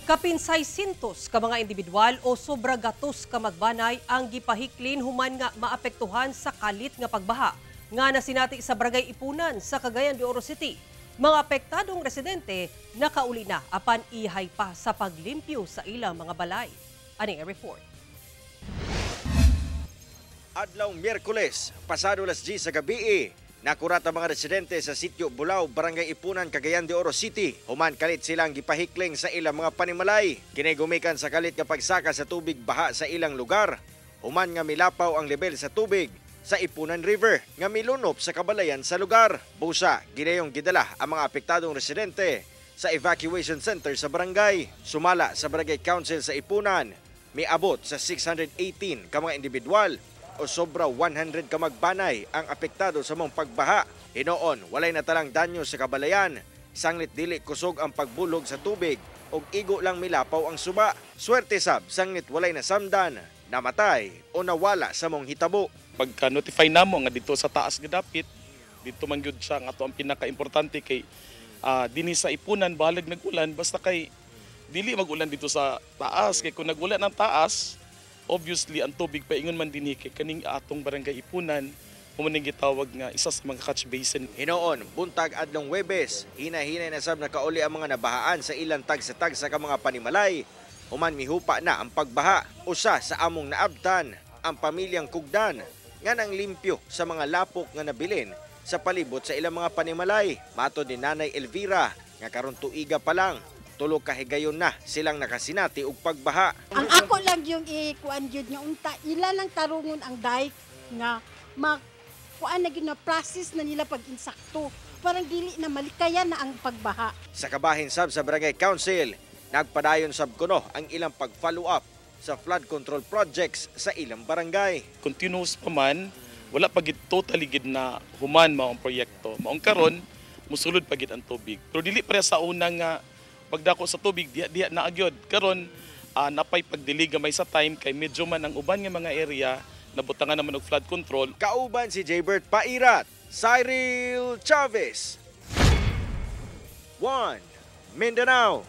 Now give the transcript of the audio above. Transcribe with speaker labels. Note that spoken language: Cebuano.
Speaker 1: Kapin 600 ka mga individual o sobra gatos ka magbanay ang gipahiklin human nga maapektuhan sa kalit nga pagbaha nga nasinati sa Barangay Ipunan sa Cagayan de Oro City. Mga apektadong residente nakauli na apan ihay pa sa paglimpyo sa ilang mga balay. Ani ang report.
Speaker 2: Adlaw Miyerkules, pasado alas 10 sa gabi, nakurat ang mga residente sa Sitio Bulao, Barangay Ipunan, Cagayan de Oro City. Human kalit silang gipahikling sa ilang mga panimalay. Kini gumikan sa kalit nga pagsaka sa tubig baha sa ilang lugar. Human nga milapaw ang level sa tubig sa Ipunan River nga milunop sa kabalayan sa lugar. Busa, ginayong gidala ang mga apektadong residente sa evacuation center sa barangay. Sumala sa Barangay Council sa Ipunan, miabot sa 618 ka mga individual o sobra 100 ka magbanay ang apektado sa mong pagbaha. Hinoon, walay natalang danyo sa kabalayan. Sanglit dili kusog ang pagbulog sa tubig ug igo lang milapaw ang suba. Swerte sab sanglit walay nasamdan, namatay o nawala sa mong hitabo.
Speaker 3: Pagka notify namo nga dito sa taas gadapit dito man gyud siya nga ato ang pinaka-importante kay dinhi sa Ipunan, bahalag nag-ulan, basta kay dili mag-ulan dito sa taas, kay kung nag-ulan ang taas, obviously ang tubig paingon man dinhi kay kaning atong Barangay Ipunan mao ning gitawag nga isa sa mga catch basin.
Speaker 2: Hinoon, buntag adlong Webes, hinahinay na sab nakauli ang mga nabahaan sa ilang tagsa-tagsa ka mga panimalay. Human mihupa na ang pagbaha. Usa sa among naabtan, ang pamilyang Kugdan, nga nang limpyo sa mga lapok nga nabilin sa palibot sa ilang mga panimalay. Matod ni Nanay Elvira, nga karon tuiga pa lang, tulo ka higayon na silang nakasinati og pagbaha.
Speaker 4: Ang ako lang yung ikuan gyud nga unta ila lang tarungon ang dike nga ma kuan na gyud na process na nila pag insakto. Parang dili na malikayan na ang pagbaha.
Speaker 2: Sa kabahin sab sa Barangay Council, nagpadayon sab kuno ang ilang pag-follow up sa flood control projects sa ilang barangay.
Speaker 3: Continuous pa man, wala pa gid totally gid na human mao ang proyekto. Maong karon musulod pa gid ang tubig. Pero dili pareha sa una nga pagdako sa tubig diha diha na agyod. Karon napay pagdili gamay sa time kay medyo man ang uban nga mga area nabutangan naman og flood control.
Speaker 2: Kauban si Jaybert Pairat, Cyril Chavez. 1 Mindanao.